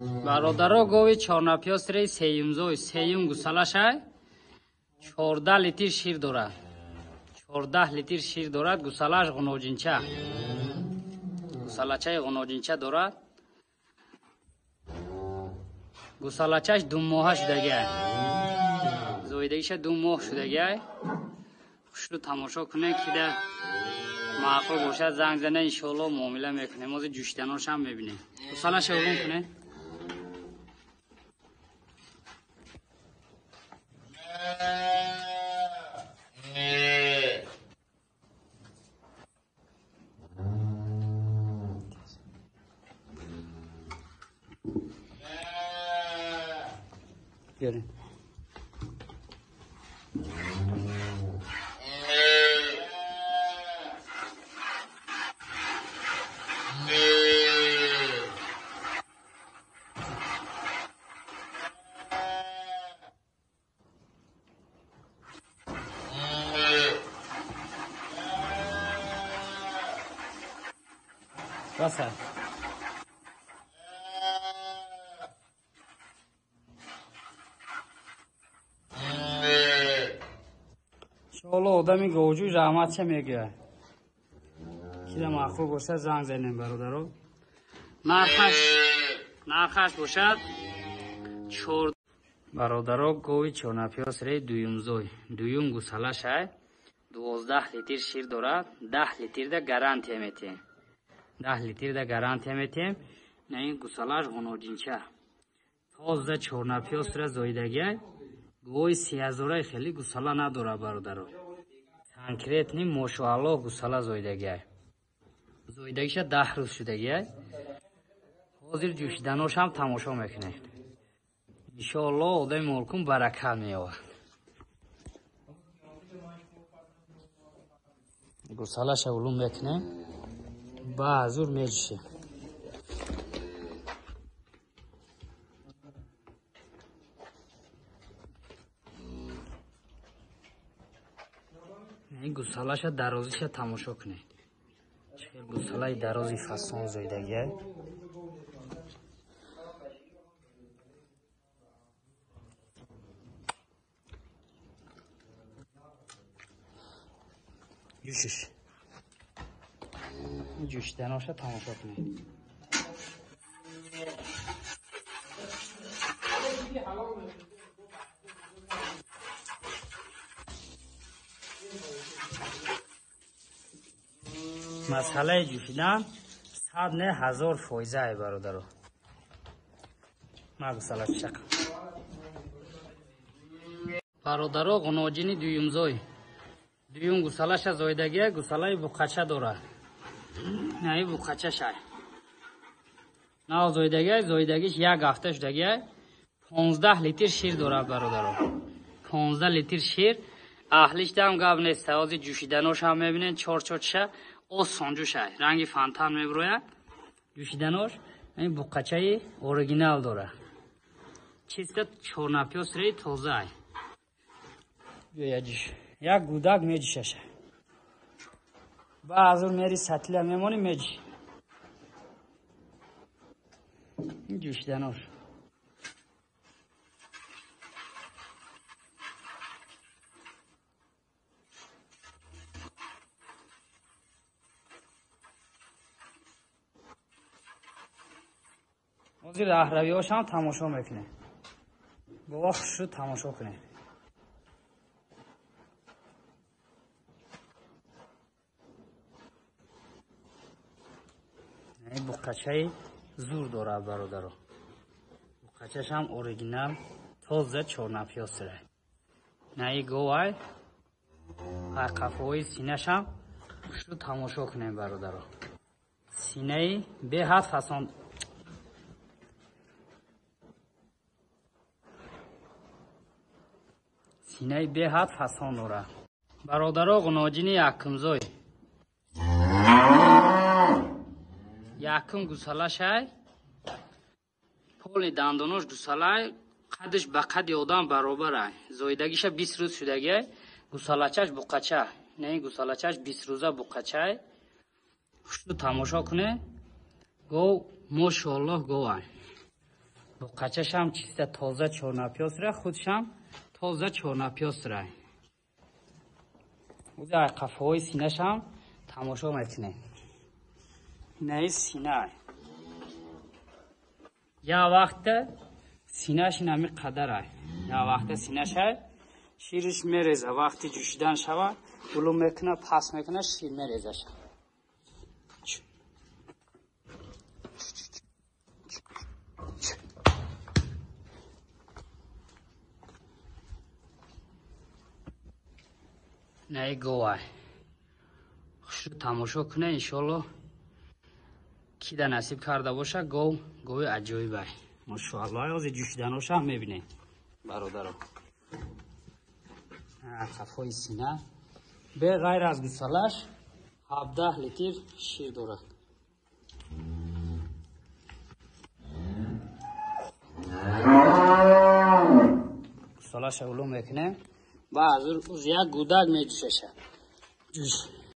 Бародаро, гови чорнапёстреи сеюмзой, сеюм гусалашай, 14 литр шир дорад. 14 литр шир дорад, гусалаш ғуноҷинча. Гусалачаи ғуноҷинча дорад. Гусалачаш 2 моҳа шудагиай. Зоидагиша 2 моҳ шудагиай. Хушрӯ тамошо кунед, кида маъқул бошад, занг зана, иншоалло муомила мекунем. Ҳозир ҷӯшиданошам мебинем. Гусалаша улум кунед. Биёрем. Баса. Иншоалло одами говҷӯй раҳматша мегӯяд. Кида маъқул бошад, занг занем, бародаро. Нархаш бошад чор. Бародаро, гови чорнапёсреи дуюмзой, дуюм гусалашай, 12 литр шир дорад, 10 литрда гарантия метиҳем. 10 литрда гарантия метиҳем. На ин гусалаш ғуноҷинча. Тоза чорнапёсра зоидагиай. Гови сеҳазораи хеле гусала надорад, бародаро. Конкретный, мошоаллоҳ, гусала зоидагиай. Зоидагиша 10 рӯз шудагиай. Ҳозир ҷӯшиданошам тамошо мекунед. Иншоаллоҳ одами молкун баракат меёбад. Гусалаша улум мекунем. Баъзур меҷӯшем. Ин гусалаша дарозиша тамошо кунед. Чӣ хел гусалаи дарози фасон зоидагиай. Ҷӯшиш. Ҷӯшиданоша тамошо кунед. Масъалаи ҷӯшидан сад не, ҳазор фоизае, бародаро. Ма гусала чақа. Бародаро, ғуноҷини дуюмзой. Дуюм гусалаша зоидагия, гусалаи буқача дорад. Наи буқачашай. Нав зоидагия, зоидагиш як ҳафта шудагия. 15 литр шир дорад, бародаро. 15 литр шир. Аҳлишдам гап нест. Ҳозир ҷӯшиданош ҳам мебинед, чор чорчша осон ҷӯшай. Ранги фонтан мебирояд. Ҷӯшиданош ин буқачаи оригинал дорад. Чиста чорнапёсреи тозаай. Биёя ҷӯш. Як гудак меҷӯшаша. Баъзур мери сатила мемонӣ, меҷӯши. Ин ҷӯшиданош. Ҳозир раҳравиҳошам тамошо мекунем. Бова хушрӯ тамошо кунем. Ин буқачаи зур дорад, бародаро. Буқачашам оригинал, тоза чорнапёсра. Наи говай, қафои синашам хушрӯ тамошо кунем, бародаро. Синаи беҳад фасон. Синаи беҳад фасон дорад. Бародаро, ғуноҷини якумзой. Якум гусалашай. Поли дандонош гусалай, қадиш ба қади одам баробарай. Зоидагиша 20 рӯз шудагиай, гусалачаш буқача. Не, гусалачаш 20 рӯза буқачай. Хушрӯ тамошо кунед. Гов, мошоаллоҳ, говай. Буқачашам чиста тоза чорнапёсра, худшам тоза чорнапёсра. Узи қафоҳои синашам тамошо мекунем. Инаи сина. Я вақта синаш инами қадарай. Я вақта синашай шириш мереза. Вақти ҷӯшидан шава, гулу мекуна, пас мекуна, шир мерезаша. Инаи говай. Хушрӯ тамошо куне, иншолло ки да насиб карда боша, гов гови аҷоибай. Мошоалло, ҳозир ҷӯшиданоша ҳам мебинем, бародаро. Қафои сина бе ғайр аз гусалаш 17 литр шир дорад. Гусалаша улум мекунем. Ба аз як гудак меҷӯшаша. Ҷӯш.